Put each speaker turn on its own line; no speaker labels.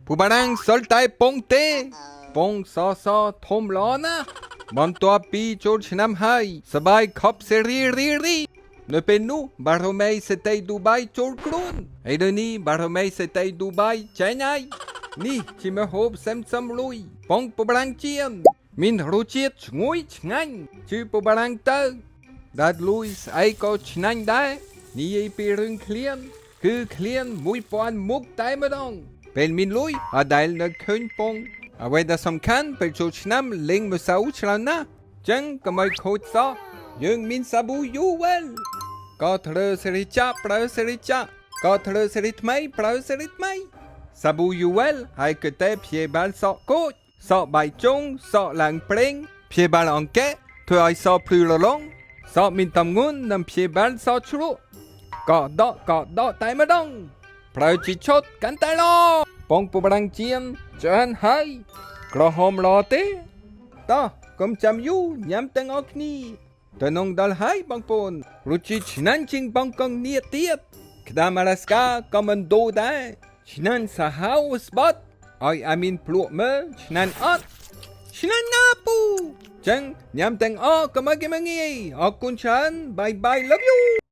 ពូបារាំងសល់តែពងទេពងសសធំល្អណាស់បន្ទាប់ពីចូលឆ្នាំហើយសបាយខប់សេរីរីរីនៅពេលនោះបារមីសេដ្ឋីឌូបៃចូលខ្លួនឥឡូវនេះបារមីសេដ្ឋីឌូបៃចេញហើយនេះជាម្ហូបសែមសំលុយពងពូបារាំងចៀនមានរសជាតិឈ្ងុយឆ្ងាញ់ជឺពូបារាំងទៅ ដាតលួយស្អីក៏ឆ្ងាញ់ដែរនិយាយពីរឿងឃ្លាន គឺឃ្លាន1000មុខតែម្ដងពេលមានលុយអត់ដែលនៅឃើញពងអ្វីដែលសំខាន់ពេលចូលឆ្នាំលេងម្សៅច្រើនណាស់ចឹងកុំឲ្យខូចសោះយើងមានសាប៊ូយូវែលក៏ត្រូវសេរីចាក់ប្រើសេរីចាក់ក៏ត្រូវសេរីថ្មីប្រើសេរីថ្មីសាប៊ូយូវែលហើយក៏តែព្យាបាលសក់គូចសក់បាយជុងសក់ឡើងប្រេងព្យាបាលអង្កែធ្វើឲ្យសក់ភ្លឺរលោងសក់មានតម្ងន់និងព្យាបាលសក់ជ្រក់ ក៏ដកក៏ដកតែម្ដងប្រើជីឈុតកាន់តែល្អពងពបាំងជៀនច្រើនហើយក្រហមល្អទេតោះកុំចាំយូរញ៉ាំទាំងអស់គ្នាទៅនងដល់ហើយបងប្អូនរសជាតិឆ្ងាញ់ជាងបងកងនេះទៀតក្តាមអាឡាស្កាក៏មិនដូរដែរឆ្ងាញ់សាហាវស្បត់ឲ្យអាមីនភ្លក់មើលឆ្ងាញ់អត់ឆ្ងាញ់ណាស់ពូចឹងញ៉ាំទាំងអស់កុំឲ្យគេមកងាយអរគុណច្រើនបាយបាយ love you.